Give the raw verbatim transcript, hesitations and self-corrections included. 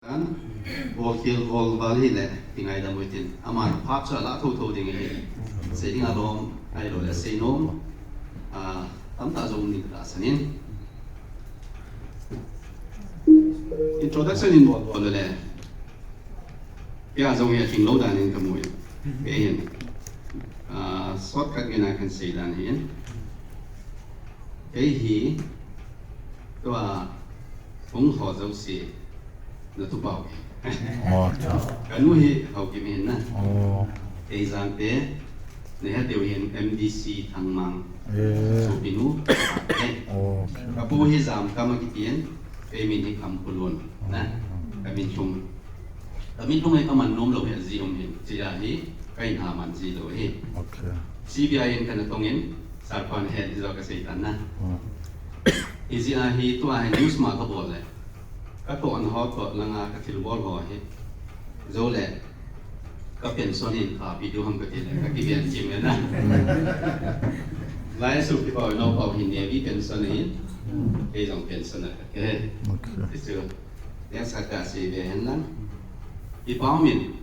Tan, bol khel bol val hi le, ti ngaidam uvin tin. Aman phat chu ala thotho ding ahi. Sei ding alom, ahilou le sei nom. A, tamtah jong ding ka tahsan in. Introduction in bol bol le. Kei a jong hi a thinglou dan in ka mu in. Kei hin. A, shortcut ngen a kan sei dan hi in. Kei hi, tua, hung ho jouse, na tupa u hi. Oh, acha. Ka nu hi Haokip ahin na. Oh. Kei Jangte, na het diu hin M D C Thangmang. Eh. Sopinu. Oh, acha. Ka pu hi Jamkam akiti in, kei min hi Khamkhulun. Na, ka min lhung. Ka min lhung hi ka man nom lou hi aji um hin, chea hi, ka in ha man ji lou hi. Okay. C B I in kana tong in, Sir pan het jo ka sei tan na. Hmm. Ijeh a hi tua hi news ma ka bol le. Ka tohna ho toh langa ka thilbol ho hi. Jou le. Ka pension in ka pi diu ham ka ti le. Ka kiven chim le na. Lai su ki pau no pau hin Navy pension in. Kei jong pension a ka ke. Okay. Ti chu. Yang sa ka sei ve hen lang. I pau min.